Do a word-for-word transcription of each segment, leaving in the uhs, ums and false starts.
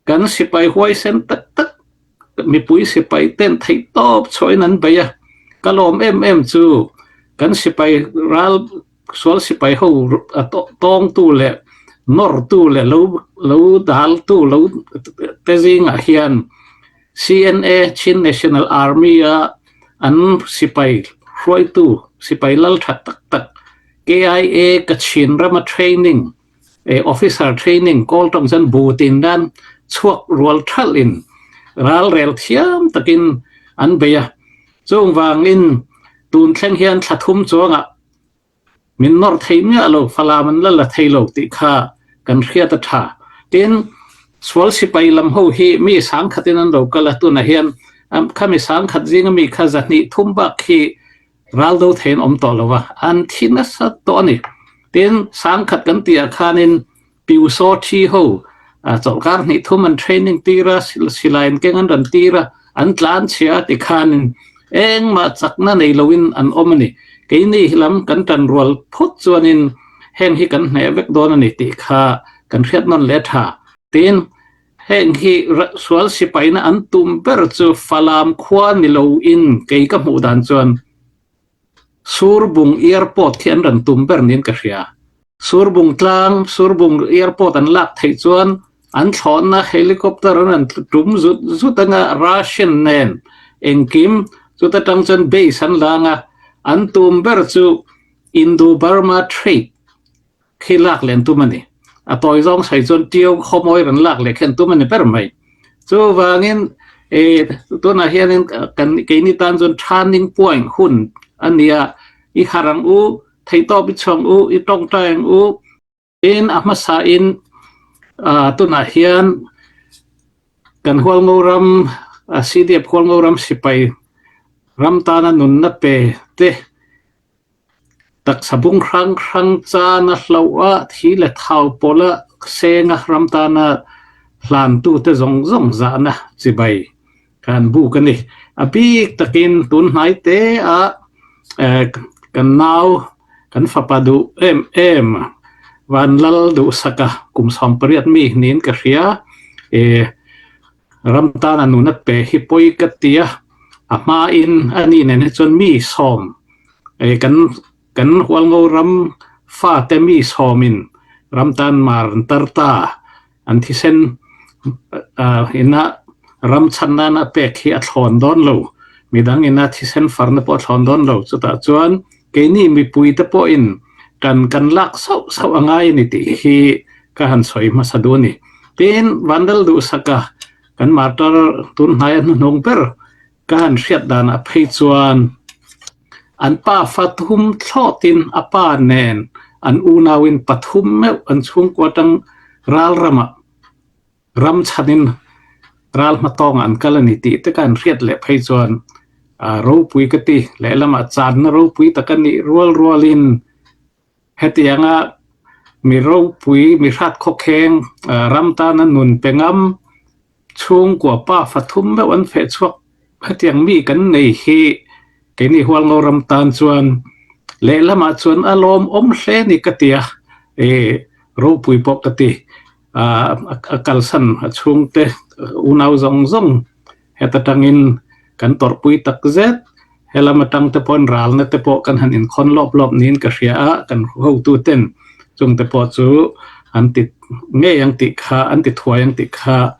Kan sipai huaisen taktak, mipui sipai ten theihtawp chhuahin an bei a. Ka lawm em em chu, kan sipai ral, sual sipai ho a tawngtu le nortu le lo, lo daltu lo te zingah hian C N A, Chin National Army a an sipai hruaitu, sipai lal ṭha tak tak, K I A Kachin rama training, eh, officer training, Kawl ṭawng chuan butin dan chhuak rual ṭhalh in ral rel thiam takin an bei a. Chungvangin tun thleng hian thla thum chuangah min nawr thei miah lo, Falam an la la thei lo tih kha kan hriat a ṭha. Tin, sual sipai lam ho hi mi sangkhatin an lo kal a, tunah hian, am, khami sangkhat zinga mi kha zahnih thum bak khi ral do thei an awm tawh lo va, an thi nasa tawh a ni. Tin, sangkhat kan tihah khanin piusaw thi ho, a, chawlhkar hnih thum an training tir a, sil-, silai an keng an ran tir a, an tlan chhia a ti khanin engmah chakna nei loin an awm a ni. Keini hi lam kan ṭan rual phawt chuanin heng hi kan hneh vek dawn a ni tih kha kan hriat nawn leh ṭha. Tin, heng hi ra-, sual sipaina an tum ber chu Falam khua ni loin kei ka hmuh dan chuan Surbung Airport khi an ran tum ber niin ka hria. Surbung tlang, Surbung Airport an lak theih chuan an thlawhna helicopter an rawn tum zut zut anga, Russian nen engkim, chuta ṭang chuan base an la ang a, an tum ber chu Indo-Burma Trade khi lak leh an tum a ni. A tawi zawng sawi chuan Tio Khawmawi rawn lak leh khi an tum a ni ber mai. Chuvangin, eh, tunah hianin, eh, kan, keini tan chuan turning point hun a nia, i harh ang u, theihtawp i chhuah ang u, i ṭawngṭai ang u. Tin, a hmasain, ah, tunah hian kan Hualngo ram, ah, C D F Hualngo ram sipai ram tana nunna pe te, taksa bung hrang hrang chana hlauh a, thi leh thau pawlh a senga ram tana hlantute zawng zawng zahna chibai kan buk a ni. A bik takin tun hnaite a, eh, kan nau, kan fapa duh em em, Vanlal Duhsaka kum sawm pariat mi niin ka hria. Eh, ram tana nunna pe hi pawi ka ti a, a hmain ani nen hi chuan mi sawm, eh, kan, kan Hualngo ram fate mi sawmin ram tan mar an tar ta, an thisen, ah, ina ram chhan nana pek hi a thlawn dawn lo, midang ina thisen farna pawh a thlawn dawn lo. Chutah chuan keini mipui te pawhin kan, kan lak sauh sauh a ngai a ni tih hi ka han sawi hmasa duh a ni. Tin, Vanlal Duhsaka kan martar tun hnaia hnuhnung ber ka han hriat dan a phei chuan an pa fa thum thlawtin a pa nen an unauin pathum meuh an chhungkua aṭang ral ramah ram chhanin ral hma tawngah an kal a ni tih te ka han hriat leh phei chuan, a, ropui ka ti, lehlamah channa ropui tak a nih rual rualin, hetianga mi ropui, mi hrat khawkheng, a, ram tana nun pe ngam, chhungkua pa fa thum meuh an feh chhuak hetiang mi kan nei hi, keini Hualngo ram tan chuan lehlamah chuan a lawmawm hle ni ka ti a, e, ropui pawh ka ti. A, a, a kalsan a chhungte, unau zawng zawng heta ṭangin kan tawrhpui tak zet, helam aṭang te pawhin ralna te pawh kan han inkhawn lawp lawp niin ka hria a, kan hotuten chungte pawh chu an ti ngei ang tih kha, an ti thuai ang tih kha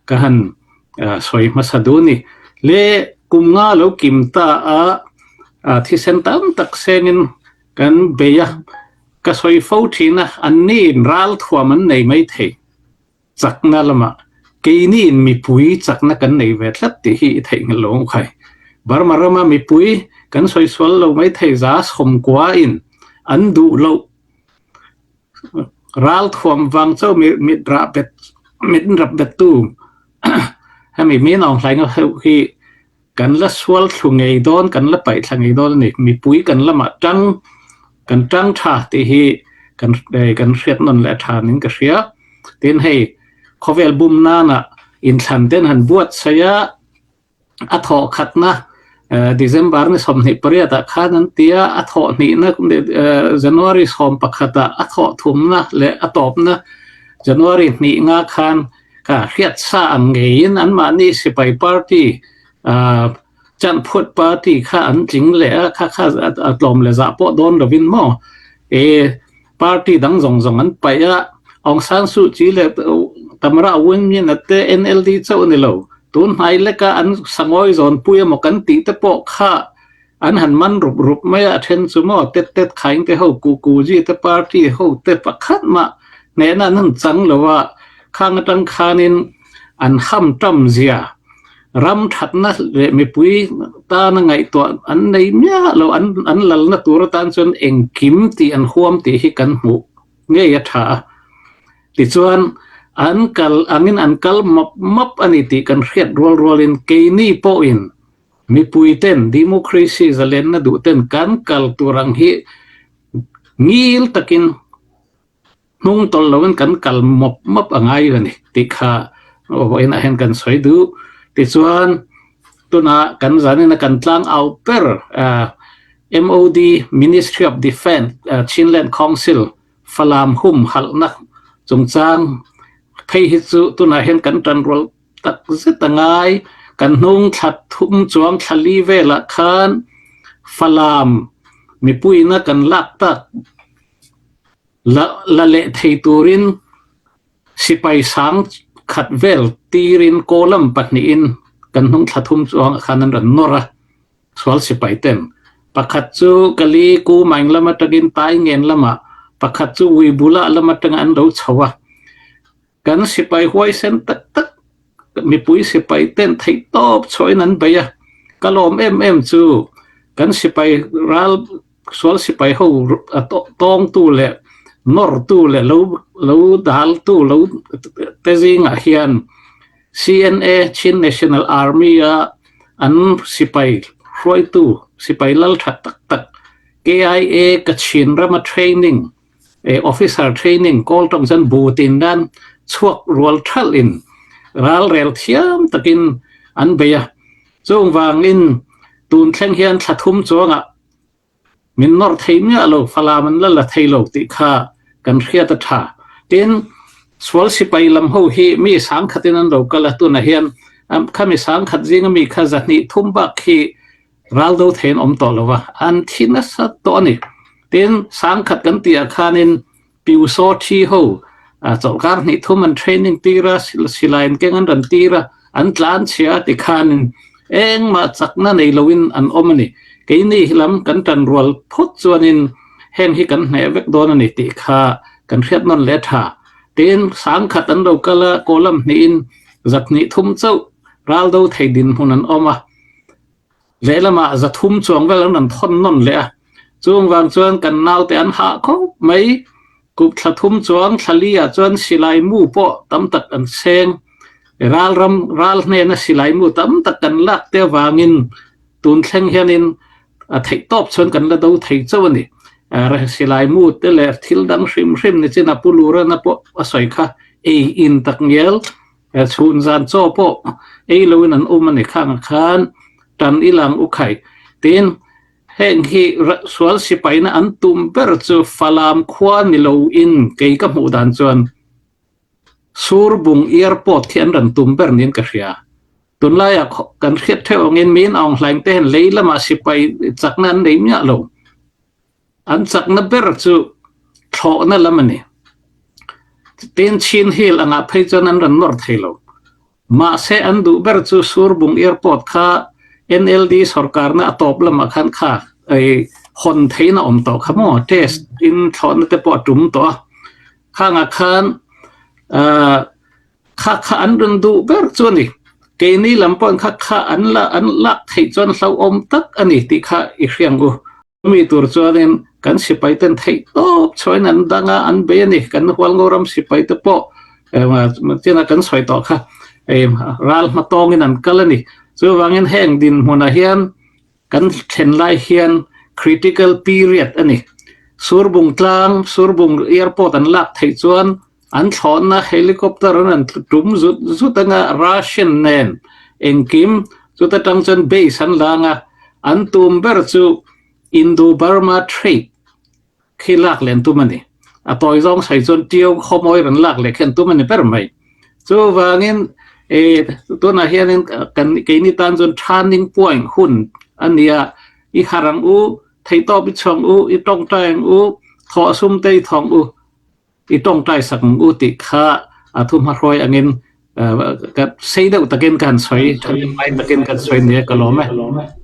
ka han, a, sawi hmasa duh a ni. Le kum nga lo kim ta a, a, thisen tam tak sengin kan bei a, ka sawi fo ṭhin a, anniin ralthuam an nei mai thei. Chakna lamah keiniin mipui chakna kan nei ve tlat tih hi i theihnghilh lo ang khai. Burma rama mipui kan sawi sual lo mai thei, za sawmkua in an duh loh, ralthuam vang chauh mi, mit rah bet, mit rap bettu hemi min awng hlai nga heuh hi kan la sual thlu ngei dawn, kan la paih thla ngei dawn a ni. Mipui kan lamah ṭang, kan ṭang ṭha tih hi kan, eh, kan hriat nawn leh ṭha niin ka hria. Tin, hei khawvel bum nana inthlan ten han buatsaih a, a thawh khatna, eh, December ni sawmhnih pariatah khan an ti a, a thawh hnihna, eh, January sawm pakhatah, a thawh thumna leh a tawpna January hnih nga khan kha hriatsa ang ngeiin anmahni sipai party, aa, chanphut party kha an tling leh a, kha, kha a, a tlawm le zah pawh dawn lovin maw. E, party dang zawng zawng an paih a, Aung San Suu Kyi leh, uh, Tamara Win Myint a te N L D chauh ni lo. Tun hnai leka an sangawi zawnpui emaw kan tih te pawh kha an han man rup rup mai a, a ṭhen chu maw, Tet Tet Khaing te ho, Ku Ku Ji te party ho te pakhat mah hnehna an han chang lo a, khang aṭang khanin an hamṭam zia, ram ṭhatna leh mipui tana ngaihtuah an nei miah lo, an, an lalna tur atan chuan engkim tih an huam tih hi kan hmuh ngei a ṭha a. Tichuan, an kal angin an kal map map a ni tih kan hriat rual rualin, keini pawhin mipui ten, democracy zalenna duh ten kan kal tur ang hi ngil takin hnung tawl loin kan kal map map a ngai a ni tih kha vawiinah hian kan sawi duh. Tichuan, tunah kan zanina kan tlang au ber, ah, M O D, Ministry of Defence, ah, Chinland Council, Falam hum halhna chungchang phei hi chu tunah hian kan ṭanrual tak zet a ngai. Kan hnung thla thum chuang thla li velah khan Falam mipuina kan lak tak la, la leh thei turin sipai sang khat vel tirin kawlam pahnihin kan hnung thla thum chuang khan an rawn nawr a, sual sipai ten. Pakhat chu Kali Kumaing lam aṭangin Taingen lamah, pakhat chu Uibula lam aṭanga an lo chho a. Kan sipai huaisen tak tak, mipui sipai ten theihtawp chhuahin an bei a. Ka lawm em em chu kan sipai ral, sual sipai ho a taw-, tawngtu leh nawrtu leh lo, lo daltu lo te zingah hian C N A, Chin National Army a an sipai hruaitu, sipai lal ṭha tak tak, K I A Kachin rama training, eh, officer training, kawl ṭawng chuan butin nan chhuak rual ṭhalhin ralrel thiam takin an bei a. Chuvangin tun thleng hian thla thum chuangah min nawr thei miah lo, Falam an la la thei lo tih kha kan hriat a ṭha. Tin, sual sipai lam ho hi mi sang khatin an lo kal a, tunah hian, am, khami sang khat zinga mi kha zahnih thum bak khi ral do thei an awm tawh lo va, an thi nasa tawh a ni. Tin, sang khat kan tih ah khanin piusaw thi ho, a, chawlhkar hnih thum an training tir a, sil-, silai an keng an rawn tir a, an tlan chhia a ti khanin engmah chakna nei loin an awm a ni. Keini lam kan ṭanrual phawt chuanin heng hi kan hneh vek dawn a ni tih kha kan hriat nawn leh ṭha. Tin, sang khat an lo kal a, kawlam hnihin zahnih thum chauh ral do thei dinhmun an awm a. Lehlamah za thum chuang vel an rawn thawn nawn leh a. Chuvang chuan kan naute an hah khawp mai. Kup thla thum chuang thla liah chuan silai mu pawh tam tak an seng. Ral ram, ral hnena silai mu tam tak kan lak te avangin tun thleng hianin a theihtawp chuan kan la do thei chauh a ni. A, silai mu te leh thil dang hrim hrim ni chin a pulura na pawh a sawi kha ei in tak ngial. E, chhun zan chaw pawh ei loin an awm a ni khang khan ṭan i lang u khai. Tin, heng hi ra-, sual sipaina an tum ber chu Falam khua ni loin kei ka hmuh dan chuan Surbung Airport khi an rawn tum ber niin ka hria. Tunlaiah khaw-, kan hriat theuh angin min Aung Hlaing te hian lei lamah sipai chakna an nei miah lo. An chakna ber chu thlawhna lam a ni. Tin, Chin Hill angah phei chuan an rawn nawr thei lo. Mahse, an duh ber chu Surbung Airport kha N L D sorkarna a tawp lamah khan kha ei hawn theihna awm tawh kha maw, test in thlawhna te pawh a tum tawh a. Khangah khan, ah, kha kha an rawn duh ber chu a ni. Keini lam pawhin kha kha an la, an lak theih chuan hlauhawm tak a ni tih kha i hria ang u. Mi tur chuanin kan sipai ten theihtawp chhuahin an dang a, an bei a ni. Kan Hualngo ram sipai te pawh, em, a, tina kan sawi tawh kha, em, ral hma tawngin an kal a ni. Chuvangin heng dinhmunah hian kan thlen lai hian critical period a ni. Surbung tlang, Surbung airport an lak theih chuan an thlawhna helicopter an, an tum zut zut anga, ration nen engkim, chuta tang chuan base an la anga, an tum ber chu Indo-Burma Trade khi lak leh an tum a ni. A tawi zawng sawi chuan Tio Khawmawi rawn lak leh khi an tum a ni ber mai. Chuvangin, eh, tunah hianin, eh, kan, keini tan chuan turning point hun a nia, i harh ang u, theihtawp i chhawng u, i ṭawngṭai ang u, thawh sum te i thawng u, i ṭawngṭai sak ang u tih kha a thuhmahruai angin, eh, ka sei deuh takin kan sawi, ṭhahnemngai takin kan sawi nia ka lawm e.